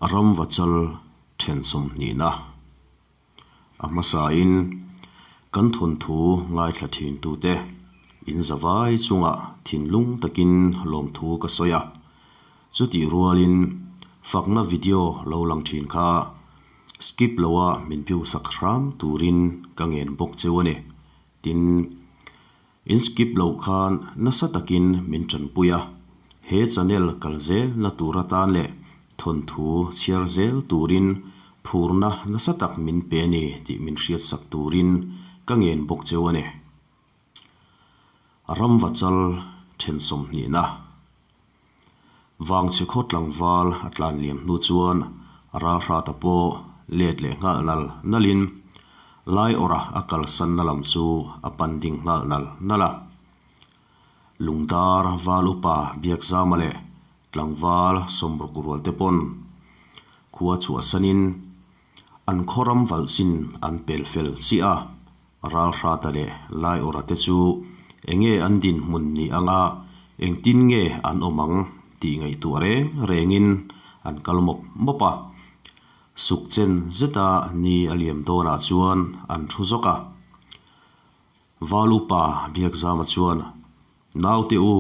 Ramvachal then sawmhnihna a hmasain kan thawnthu ngaithla thintute in zavai chungah thinlung takin lawmthu ka sawi a, chutih rualin fakna video lo lang thin kha skip loa min view sak hram turin ka ngen bawk cheu a ni. Tin, in skip loh khan nasa takin min tanpui a, he channel kal zel na tur atan leh thawnthu chhiar zel turin phurna nasa tak min pe a ni tih min hriatsak turin ka ngen bawk cheu a ni. Ramvachal then sawmhnihna Vangchhe khaw tlangval a tlan liam hnu chuan Ralhrata pawh let leh nghal nal nalin Laiawrha a kalsanna lam chu a pan ding nghal nal nal a. Lungdar val upa Biakzama leh tlangval sawmruk rual te pawn khua chhuahsanin an khaw ram valhchin an pel fel chiah a. Ralhrata leh Laiawrha te chu enge an dinhmun ni anga engtin nge an awm ang tih ngaihtuah reng rengin an kal mawp mawp a. Sukchen zeta ni a liam dawnah chuan an thu zawk a. Val upa Biakzama chuan, Naute u,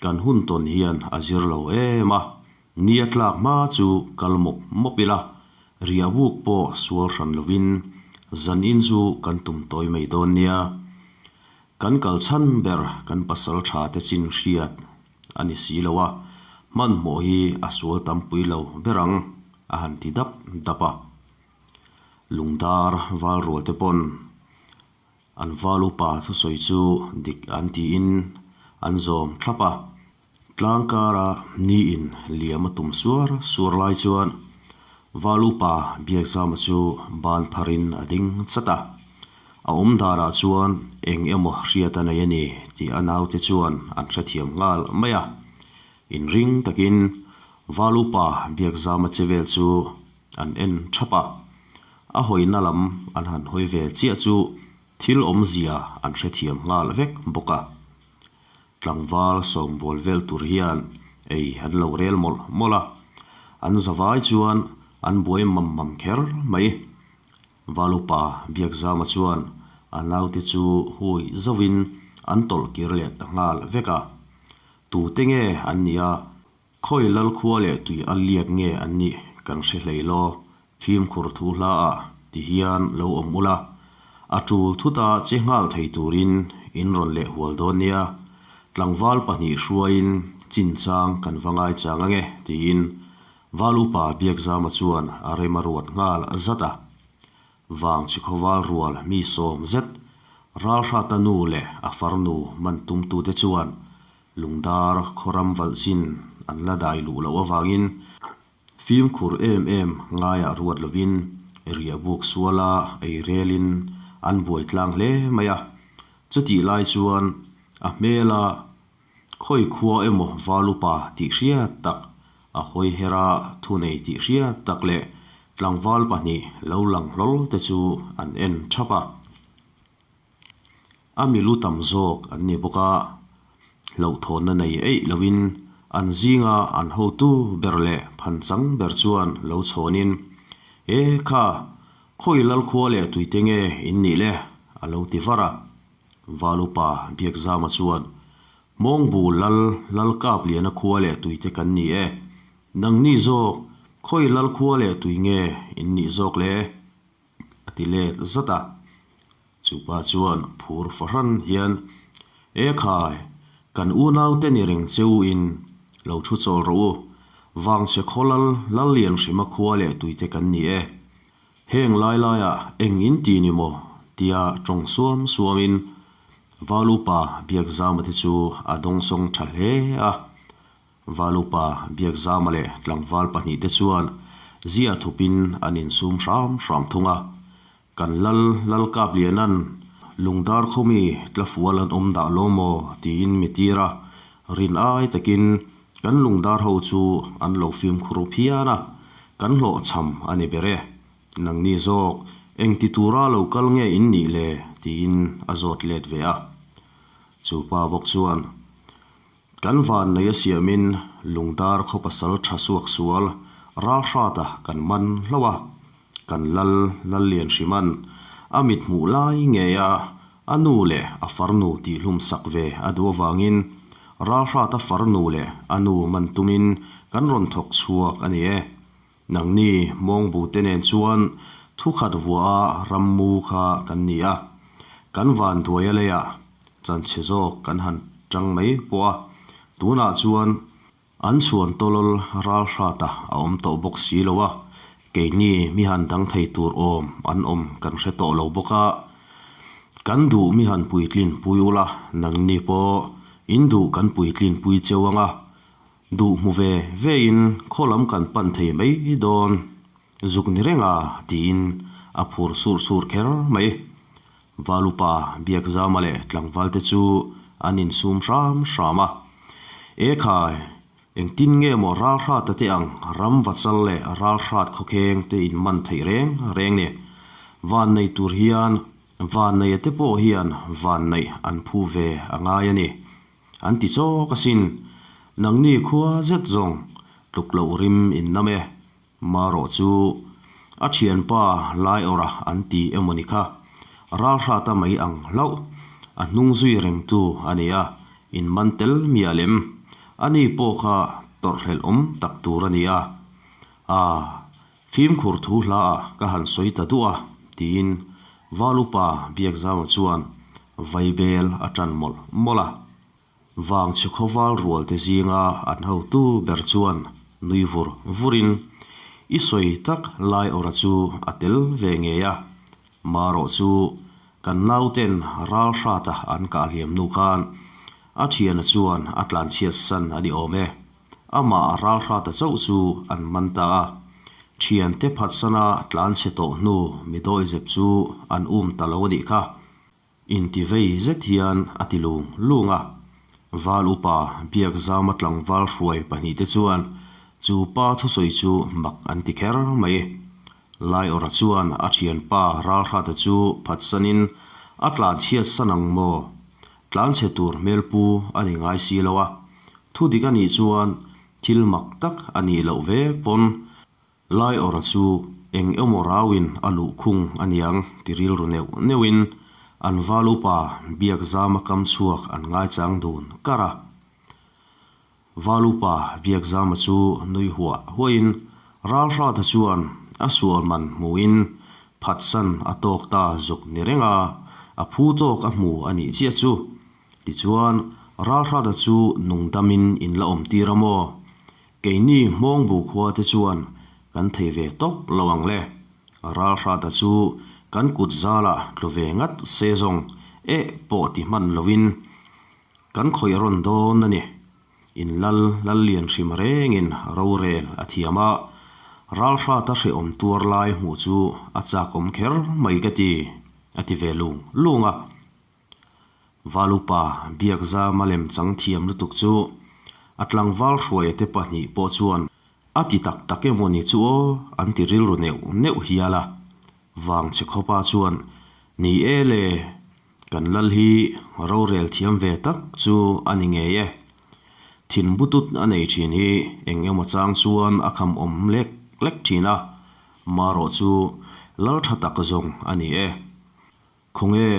kan hun tawn hian a zir lo em a, ni a tlak hma chu kal mawp mawp ila, riahbuk pawh sual hran lovin zan in chu kan tum tawi mai dawn nia. Kan kal chhan ber kan pasal tha te chin hriat a ni si lo a, hmanhmawh hi a sual tampui lo ber ang, a han ti dap dap a. Lungdar val rual te pawn An val upa thusawi chu dik an tiin an zawm thlap a. Tlang kara ni in liam a tum suar suar lai chuan val upa Biakzama chu ban pharin a ding chat a. A awm danah chuan eng emaw hriat a nei a ni tih a naute chuan an hrethiam nghal mai a. Inring takin val upa Biakzama che vel chu an en thap a. A hawina lam an han hawi ve chiah chu thil awmzia an hrethiam nghal vek bawk a. Tlangval sawmbawl vel tur hian ei an lo rel mawlh mawlh a, an zavai chuan an buai mam mam kher mai. Valupa Biakzama chuan a naute chu hui zauhin an tawlh kir leh ta nghal vek a. Tute nge an nih a? Khawi lal khua leh tui a liak nge an nih kan hre hlei law, fimkhur thu hla ah ti hian lo awm ula, a tul thuta che nghal thei turin in rawn leh hual dawn nia, tlangval pahnih hruaiin chinchang kan va ngai chang ange tiin Val upa Biakzama chuan a rem a ruat nghal zat a. Vang chhikhawval rual mi sawm zet Ralhrata nu leh a farnu man tumtute chuan Lungdar khawram valhchin an la dai luh loh avangin fimkhur em em ngaiah ruat lovin riahbuk suala ei relin an buai tlang hle mai a. Chutih lai chuan a hmela khawi khua emaw valupa tih hriat tak, a hawi hera thunei tih hriat tak leh tlangval pahnih lo lang hlawl te chu an en thap a. A milu tam zawk an ni bawk a, hlauhthawnna nei eih lovin an zinga an hotu ber leh phanchang ber chuan lo chhawnin, E kha, khawi lalkhua leh tuite nge in nih le? a lo ti var a. Valupa Biakzama chuan, Mawngbu lal, Lalkapliana khua leh tuite kan ni e. Nangni zawk, khawi lalkhua leh tui nge in nih zawk le? A ti let zat a. Chupa chuan phur fahran hian, E khai, kan unaute ni reng che u in lo thu chawl rawh u. Vangchhe khawlal Lallian hrima khua leh tuite kan ni e. Heng lai laiah eng in ti ni maw? tia tawng suam suamin Valupa Biakzama te chu a dawngsawng tha hle a. Valupa Biakzama leh tlangval pahnihte chuan zia thupin an insum hram hram thung a. Kan lal Lalkaplianan Lungdar khawmi tlafual an awm dah lo maw tiin mi tir a, rin ai takin kan lungdar ho chu an lo fimkhur phian a, kan hlawhchham a ni ber e. Nangni zawk engti tura lo kal nge in nih le tiin a zawt let ve a. Chu pa bawk chuan, Kan van nei a siamin Lungdar khaw pasal tha suak sual Ralhrata kan man hlauh a, kan lal Lallianhrima'n a mit hmuh lai ngeia a nu leh a farnu tihhlum sak ve a duh avangin Ralhrata farnu leh a nu man tumin kan rawn thawk chhuak a ni e. Nangni Mawngbu te nen chuan thukhat vuaha rammu kha kan ni a, kan vanduai a leiah chanchhe zawk kan han tang mai pawh a, tunah chuan an chhuan tawlawl ral hrata a awm tawh bawk si lo a, keini mi han dang thei tur awm an awm kan hre tawh lo bawk a, kan duh mi han puitlin pui ula, nangni pawh in duh kan puitlin pui cheu ang a, Duh hmu ve vein khaw lam kan pan thei mai dawn zuk ni reng a tiin a phur sur sur kher mai. Valupa Biakzama leh tlangvalte chu an insum hram hram a. E khai, engtin nge maw ralhrata te ang ram vachal leh ralhrat khawkheng te in man theih reng reng ni. Van nei tur hian vanneia te pawh hian vanneih an phu ve a ngai a ni. An ti chawk asin. Nangni khua zet zawng tluk loh rim in nam e. Marawh chu a thianpa Laiawrha an ti emaw ni kha. Ralhrata mai ang hlauh. A hnung zui rengtu a ni a, in man tel miah lem. Ani pawh kha tawrhhlelh awm tak tur a ni a. Aa. Fimkhur thu hla ah ka han sawi ta duh a, tiin Val upa Biakzama chuan vaibel a tan mawlh mawlh a. Vangchhe khawval rual te zinga an hotu ber chuan nui vur vurin, I sawi tak lai awra chu a tel ve ngei a, marawh chu kan nauten ral hrata an kah hliam hnu khan a thiana chuan a tlanchhiat san a ni awm e. Amah ralhrata chauh chu an man ta a, thiante phatsana tlanchhe tawh hnu mi dawihzep chu an um ta lo a nih kha. Intivei zet hian a ti lung lung a. Val upa Biakzama tlangval hruai pahnihte chuan chu pa thusawi chu mak an ti kher mai. Laiawrha chuan a thianpa ralhrata chu phatsanin a tlanchhiat san ang maw? Tlanchhe tur hmelpu a ni ngai si lo a, thu dik a nih chuan thil mak tak a nih loh vek pawn Laiawrha chu eng emaw rauin a luh khung a niang ti rilru neuh neuhin an val upa Biakzama kam chhuak an ngaichang dun kar a. Val upa Biakzama chu nui huah huahin Ralhrata chuan a sual man hmuhin phatsan a tawk ta zuk ni reng a, a phu tawk a hmu a nih chiah chu. Tichuan, Ralhrata chu nungdamin in la awm tir a maw? Keini Hmawngbu khua te chuan kan thei ve tawp lo ang le. Ralhrata chu kan kut zalah tlu ve ngat se zawng eh pawh ti hman loin Kan khawih rawn dawn a ni. In lal lal lian hrim rengin rorel a thiam a, ralhrata hrehawm tuar lai hmuh chu a chakawm kher mai ka ti, a ti ve lung lung a. Valupa Biakzama lem chang thiam lutuk chu a tlangval hruaia te pahnih pawh chuan a ti tak tak emaw ni chu aw an ti rilru neuh neuh hial a. Vangchhe khawpa chuan, Ni e le, Kan lal hi rorel thiam ve tak chu a ni ngei e. Thin butut a nei thin hi eng emaw chang chuan a kham awm lek lek thin a, marawh chu lal tha tak zawng a ni e. Khawnge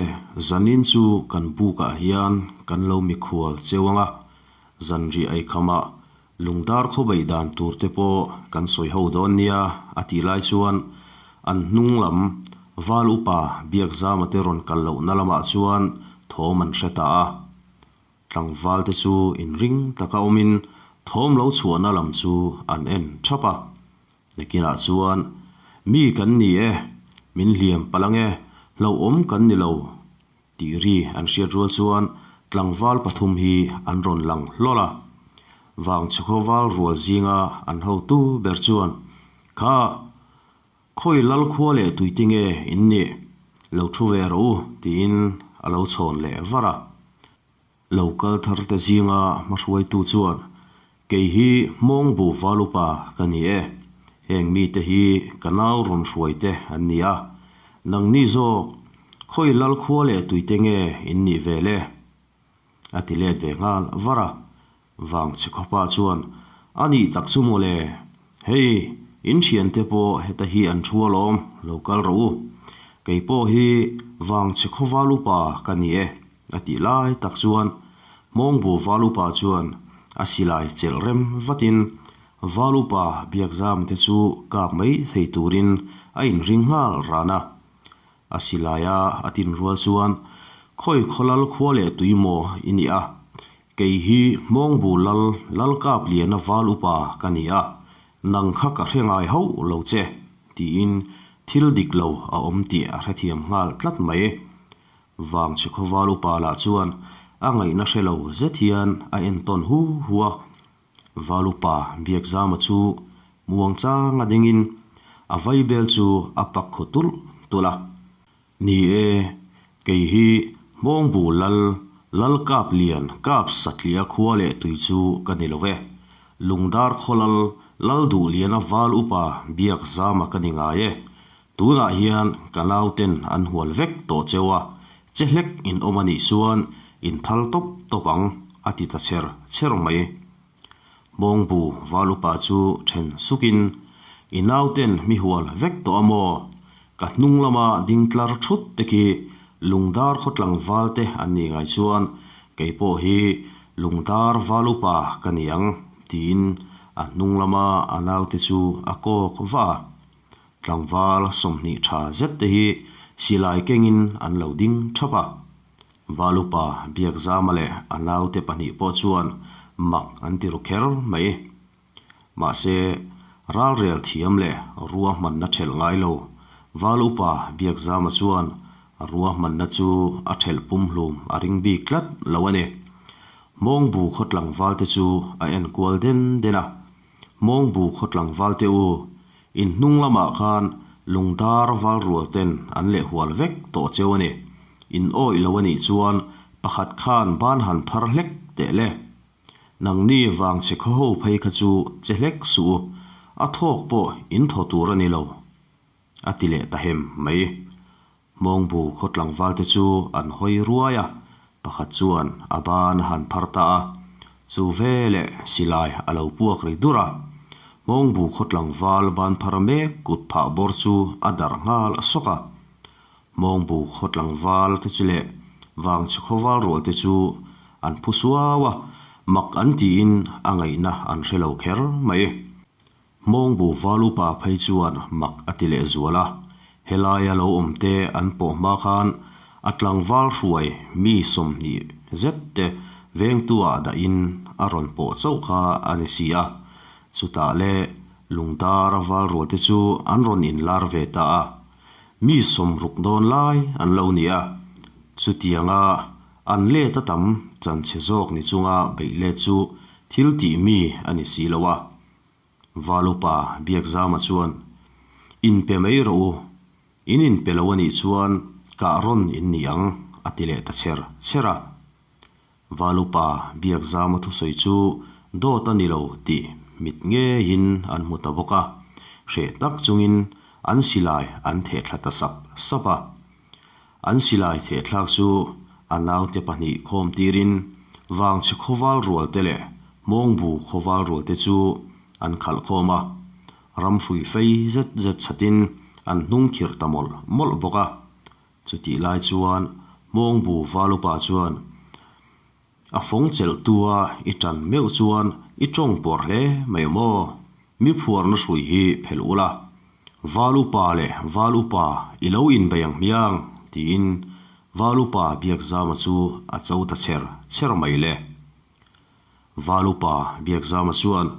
zanin chu kan bukah hian kan lo mikhual cheu ang a, zanriah eikhamah lungdar khawbeih dan tur te pawh kan sawi ho dawn nia a tih lai chuan an hnung lam Val upa Biakzama te rawn kal lohna lamah chuan thawm an hre ta a. Tlangval te chu inring taka awmin thawm lo chhuahna lam chu an en thap a. Nakinah chuan, Mi kan ni e, min hliam palh ange, hlauhawm kan ni lo Tih ri an hriat rual chuan tlangval pathum hi an rawn lang hlawl a. Vangchhukhaw val rual zinga an hotu ber chuan, Kha, khawi lal khua leh tuite nge in nih? Lo thu ve rawh u, tiin a lo chhawn leh var a. Lo kal thar te zinga hmahruaitu chuan, Kei hi Hmawngbu val upa ka ni e, heng mite hi ka nau rawn hruai te an ni a, nangni zawk khawi lal khua leh tuite nge in nih ve le? A ti let ve nghal var a, Vangchhe khawpa chuan, A nih tak chu mawle, hei. In thiante pawh heta hi an thu alawm, lo kal rawh u. Kei pawh hi Vangchhe khaw val upa ka ni e, a tih lai tak chuan Hmawngbu val upa chuan a silai chelh rem vatin val upa Biakzam te chu kap mai thei turin a inring nghal ran a. A silaia a tin rual chuan, Khawi khawlal khua leh tui maw i nih a? Kei hi Hmawngbu lal Lalkapliana val upa ka ni a, nang kha ka hre ngai hauh lo che, tiin thil dik lo a awm tih a hrethiam nghal tlat mai. Vangchhe khaw val upa lah chuan a ngaihna hre lo zet hian a entawn hu hu a. Val upa Biakzama chu muang changa dingin a vaibel chu a pak khaw tulh tulh a. Ni e, kei hi Hmawngbu lal, Lal Kap Lian Kap Satlia khua leh tui chu ka ni lo e. Lungdar khaw lal, Lal Duh Liana val upa Biakzama ka ni ngai e. Tunah hian ka nauten an hual vek tawh cheu a, che hlek in awm a nih chuan in thal tawp tawp ang, a ti ta chher chher mai. Hmawngbu val upa chu then sukin, I nauten mi hual vek tawh a maw? Ka hnung lama ding tlar thut te khi lungdar khaw tlangval te an nih ngai chuan kei pawh hi lungdar val upa ka ni ang, tiin a hnung lama a naute chu a kawk va a. Tlangval 20 tha zet te hi silai kengin an lo ding thap a. Valupa Biakzama leh a naute pahnih pawh chuan mak an ti ru kher mai. Mahse, ralrel thiam leh ruahmanna thelh ngai lo Valupa Biakzama chuan ruahmanna chu a thelh pumhlum a ring bik tlat lo a ni. Hmawngbu khaw tlangval te chu a enkual den den a. Hmawngbu khaw tlangval te u, in hnung lamah khan lungdar val rual ten an leh hual vek tawh cheu a ni. In awih lo a nih chuan pakhat khan ban han phar hlek teh le. Nangni vang che khaw ho phei kha chu che hlek suh u, a thawk pawh in thaw tur a ni lo, a ti leh ta hem mai. Hmawngbu khaw tlangvalte chu an hawi ruai a, pakhat chuan a ban a han phar ta a, chu veleh silai a lo puak ri dur a. Hmawngbu khaw tlangval ban phar mek kut phah bawr chu a darh nghal a sawk a. Hmawngbu khaw tlangval te chu leh Vangchhe khawval rual te chu an phu suau a, mak an tiin a ngaihna an hre lo kher mai. Hmawngbu val upa phei chuan mak a ti leh zual a, helaia lo awm te an pawh hma khan a tlangval hruai mi 20 zet te vengtuah dahin a rawn pawh chauh kha a ni si a, chutah le lungdar val rual te chu an rawn inlar ve ta a, mi 60 dawn lai an lo ni a, chutianga an let a tam chanchhe zawk ni chunga beih let chu thil tih mi a ni si lo a. Valupa Biakzama chuan, In pe mai rawh u, in in pe lo a nih chuan kah rawn in ni ang, a ti leh ta chher chher a. Valupa Biakzama thusawi chu dawt a ni lo tih mit ngeiin an hmu ta bawk a, hreh tak chungin an silai an theh thla ta sap sap a. An silai thehthlak chu a naute pahnih khawm tirin Vangchhe khawval rual te leh Hmawngbu khawval rual te chu an khalh khawm a, ram hrui fei zet zet chhatin an hnung khirh ta mawlh mawlh bawk a. Chutih lai chuan Hmawngbu val upa chuan A fawng chelh tua i tan meuh chuan i tawng pawr hle mai awm aw. Mi phuarna hrui hi phelh ula. Val upa leh val upa i lo inbei ang hmiang, tiin val upa Biakzama chu a cho ta chher chher mai le. Val upa Biakzama chuan,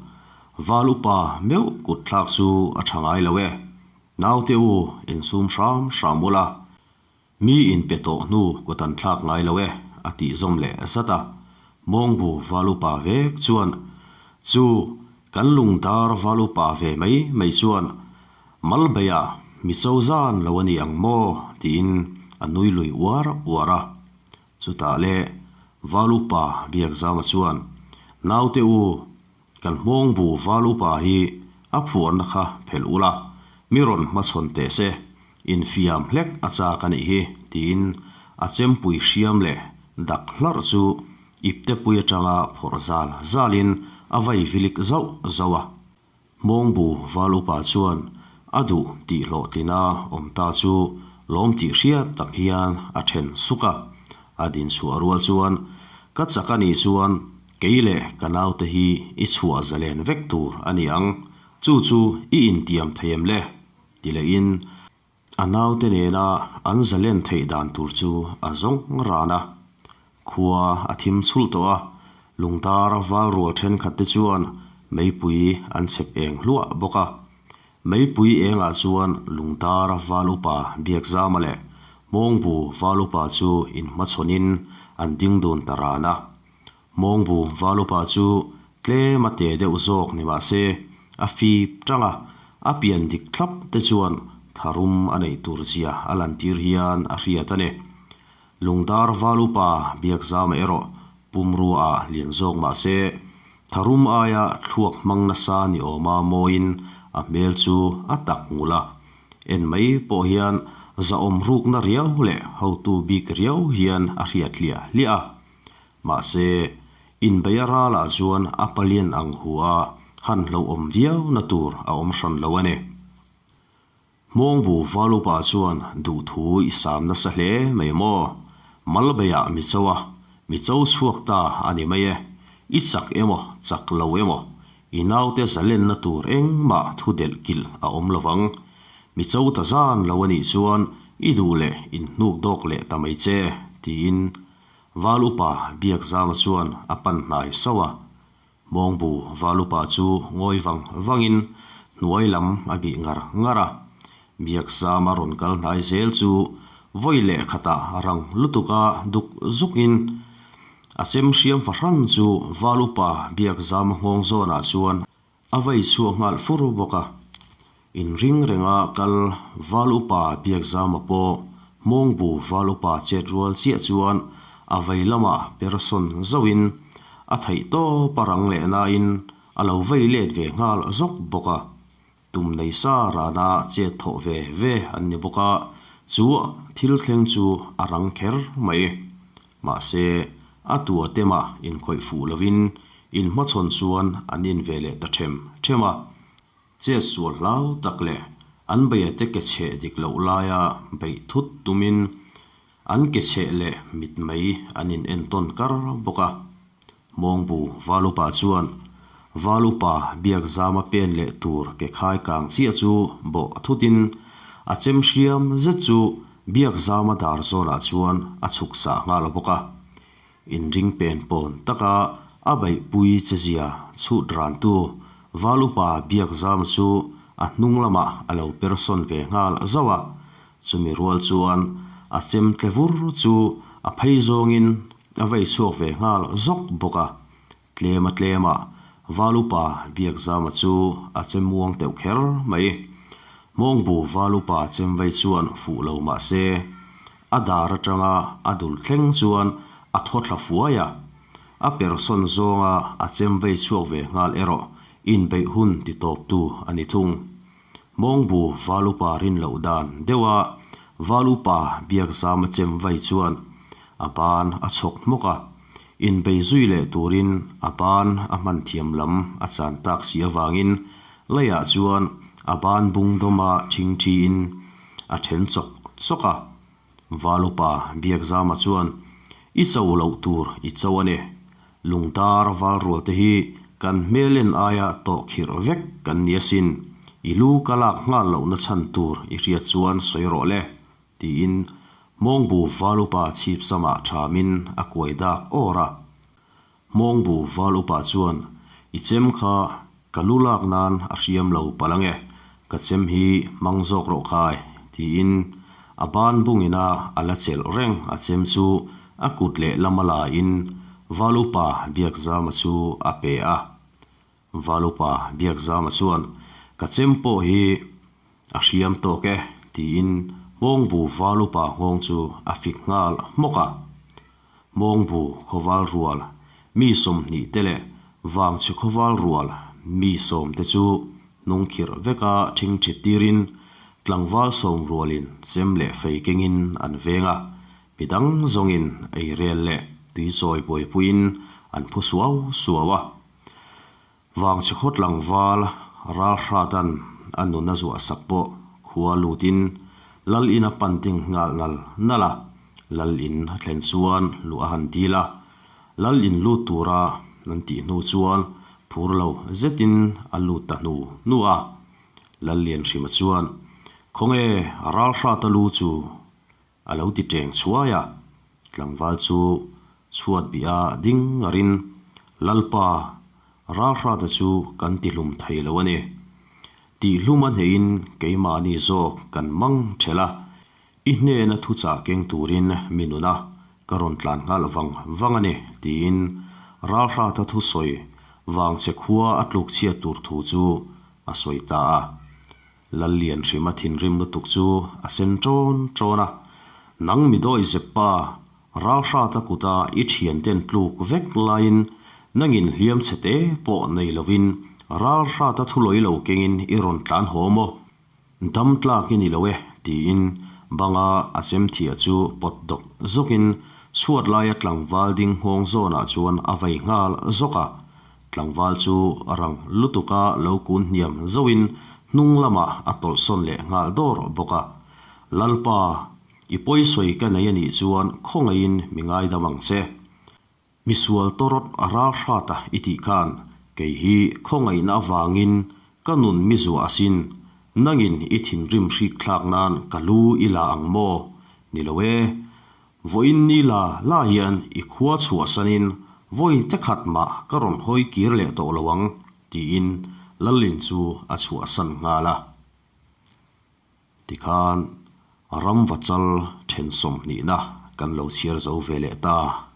Val upa meuh kut thlak chu a tha ngai lo e. Naute u insum hram hram ula. Mi inpe tawh hnu kut an thlak ngai lo e, a tih zawm leh zat a. Mawngbu val upa vek chuan, Chu, kan lungdar val upa ve mai mai chuan Malbeia mi cho zan lo a ni ang maw? tiin a nui lui uar uar a. Chutah le val upa Biakzama chuan, Naute u, kan Hmawngbu val upa hi a phuarna kha phelh ula, mi rawn hmachhawn teh se, infiam hlek a chak a nih hi, tiin a chempui hriam leh dak hlarh chu iptepui atanga phawrh zal zalin a vai vilik zauh zauh a. Hmawngbu val upa chuan a duh tih hlawhtlina awm ta chu lawm tih hriat tak hian a then suk a. A din chhuah rual chuan, Ka chak a nih chuan kei leh ka naute hi i chhuah zalen vek tur a ni ang. Chu chu i intiam thei em le? Ti lehin A naute nena an zalen theih dan tur chu a zawng ran a. Khua a thim chhulh tawh a, lungtar val rual thenkhat te chuan meipui an chhep eng hluah bawk a. Meipui engah chuan lungtar val upa Biakzama leh Hmawngbu val upa chu inhmachhawnin an ding dun ta ran a. Hmawngbu val upa chu tlem a te deuh zawk ni mah se, a fip tang a, a pian dik thlap te chuan tharum a neih tur zia a lantir hian a hriat a ni. Lungdar val upa Biakzama erawh pumrua ah lian zawk mah se, tharum aia thluak hmang nasa ni awma mawiin a hmel chu a tak ngul a. En mai pawh hian zahawm rukna riau leh hotu bik riau hian a hriat hliah hliah a. Mahse, inbeih a ralah chuan a palian ang hu a han hlauhawm viau na tur a awm hran lo a ni. Hmawngbu Valupa chuan duhthu i sam nasa hle mai maw? Malbeiah mi cho a, mi cho chhuak ta a ni mai e. I chak emaw, chak lo emaw, i naute zalenna tur engmah thu delh kilh a awm lovang. Mi cho ta zan lo a nih chuan i duh leh inhnuk dawk leh ta mai che, tiin Val upa Biakzama chuan a pan hnai sauh a, Hmawngbu val upa chu ngawi vang vangin hnuai lam a bih ngar ngar a. Biakzama rawn kal hnai zel chu vawi leh khatah rang lutuka duk zukin a chem hriam fahran chu val upa Biakzama nghawng zawnah chuan A vai chhuak nghal fur bawk a. Inring renga kal Val Upa Biakzama pawh Hmawngbu Val Upa chet rual chiah chuan a vei lamah persawn zauhin a theih tawp a rang leh nain a lo vei let ve nghal zawk bawk a. Tum nei sa rana chet thawh ve ve an ni bawk a, chu thil thleng chu a rang kher mai. Mahse, a tua temah inkhawih fuh lovin Inhmachhawn chuan an in ve leh ta ṭhem ṭhem a, chet sual hlau tak leh an beiate ke chheh dik loh laia beih thut tumin an ke chheh leh mit mai an in entawn kar bawk a. Hmawngbu Valupa chuan Valupa Biakzama pen leh tur ke khai kang chiah chu bawh thutin a chem hriam zet chu Biakzama dar zawnah chuan a chhuk sah nghal bawk a. Inring pen pawn taka a beihpui che zia chhut rantu Val Upa Biakzam chu a hnung lamah a lo per sawn ve nghal zauh a, chumi rual chuan a chem tle vur chu a phei zawngin a vei chhuak ve nghal zawk bawk a. Tlema tlema Val Upa Biakzama chu a che muang teuh kher mai. Hmawngbu Val Upa chem vei chuan fuh lo mah se, a dar atanga a dul thleng chuan a thaw thla fuai a. A persawn zawnga a chem vei chhuak ve nghal erawh inbeih hun ti tawptu a ni thung. Hmawngbu Val Upa rin loh dan deuha Val Upa Biakzama chem vai chuan a ban a chhawk hmawk a, inbei zui leh turin a ban a hman thiam lam a chan tak si avangin leiah chuan a ban bung dawma thingthiin a then chawk chawk a. Val Upa Biakzama chuan, I cho loh tur i cho a ni. Lungtar val rual te hi kan hmel en aia tawh khirh vek kan ni asin. I lu ka lak nghal lohna chhan tur i hriat chuan sawi rawh le, tiin Hmawngbu val upa chhip samah thamin a kuai dak awr a. Hmawngbu val upa chuan, I chem kha ka lu lak nan a hriam lo palh ange, ka chem hi hmang zawk rawh khai, tiin a ban bungina a la chelh reng a chem chu a kut leh lama laiin val upa Biakzama chu a pe a. Val upa Biakzama chuan, Ka chem pawh hi a hriam tawk e, tiin Hmawngbu val upa nghawng chu a fik nghal hmawk a. Hmawngbu khawval rual mi 20 te leh Vangchhe khawval rual mi 10 te chu hnungkhirh veka thingthit tirin tlangval 10 rualin chem leh fei kengin an veng a, midang zawngin eirel leh tuichawi buaipuiin an phu suau suau a. Vangchhe khaw tlangval Ralhrata'n a nun a zuah sak pawh khua lutin Lal in a pan ding nghal nal nal a, Lal in a thlen chuan luh a han dil a, Lal in lut tura an tih hnu chuan phur lo zetin a lut ta hnu hnu a. Lal Lianhrima chuan, Khawnge Ralhrata lu chu A lo ti teng chhuai a, tlangval chu chhuat bih a ding ngarin, Lalpa, Ralhrata chu kan tihlum thei lo a ni. Tihlum a hneihin keimahni zawk kan mang ṭhelh a, i hnena thuchah keng turin mi nuna ka rawn tlan nghal vang vang a ni, tiin Ralhrata thusawi vangchhe khua a tluk chhiat tur thu chu a sawi ta a. Lallianhrima thinrim lutuk chu a sen ṭawn ṭawn a, Nang mi dawi zep pa, ralhrata kuta i ṭhianten tluk vek laiin nangin hliam chhe te pawh nei lovin ralhrata thulawi lo kengin i rawn tlan haw maw? Dam tlak i ni lo e, tiin banga a chem thiah chu pawt dawk zawkin chhuat laia tlangval ding nghawng zawnah chuan a vei nghal zawk a. Tlangval chu rang lutuka lo kun hniam zauhin hnung lamah a tawlhsawn leh nghal dawr bawk a. Lalpa, i pawisawi ka nei a nih chuan khawngaihin mi ngaidam ang che. Misual tawrawt ral hrata i tih khan kei hi khawngaihna avangin ka nun mi zuah asin, nangin i thinrim hrik thlak nan ka lu i la ang maw? Ni lo e. Vawiin ni la la hian i khua chhuahsanin vawi te khat mah ka rawn hawi kir leh tawh lo ang, tiin Lalin chu a chhuahsan nghal a. Tikhan ram vachal then sawmhnihna kan lo chhiar zo ve leh ta